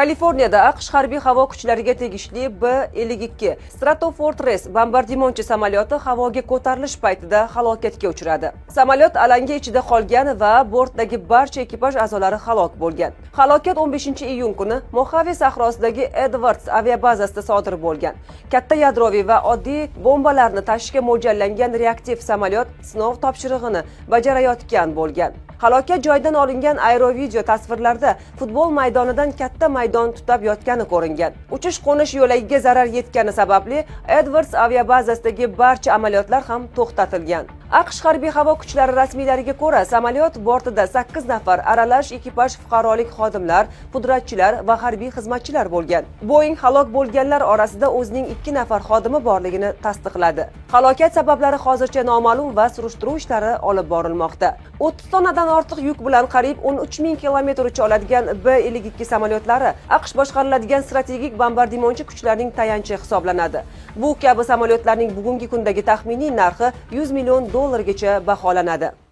Kaliforniyada AQSh harbiy havo kuchlariga tegishli B-52 Stratofortress bombardimonchi samolyoti havoga ko'tarilish paytida halokatga uchradi. Samolyot alanga ichida qolgan va bortdagi barcha ekipaj a'zolari halok bo'lgan. Halokat 15 iyun kuni Moxave sahrosidagi Edwards aviabazasida sodir bo'lgan. Katta yadroviy va oddiy bombalarni tashishga mo'ljallangan reaktiv samolyot sinov topshirig'ini bajarayotgan bo'lgan. Halokat joyidan olingan aerovideo tasvirlarda futbol maydonidan katta maydon tutab yotgani ko'ringan. Uchish qo'nish yo'lagiga zarar yetgani sababli Edwards aviabazasidagi barcha amaliyotlar ham to'xtatilgan. AQSh harbiy havo kuchlari rasmiylariga ko'ra, samolyot bortida 8 nafar aralash ekipaj, fuqarolik xodimlar, pudratchilar va harbiy xizmatchilar bo'lgan. Boeing halok bo'lganlar orasida o'zining 2 nafar xodimi borligini tasdiqladi. Halokat sabablari hozircha noma'lum va surishtiruv ishlari olib borilmoqda. 30 tonnadan ortiq yuk bilan qariyb 13 ming kilometr ucha oladigan B-52 samolyotlari AQSh boshqariladigan strategik bombardimonchi kuchlarning tayanchi hisoblanadi. Bu kabi samolyotlarning bugungi kundagi taxminiy narxi 100 million dollargacha baholanadi.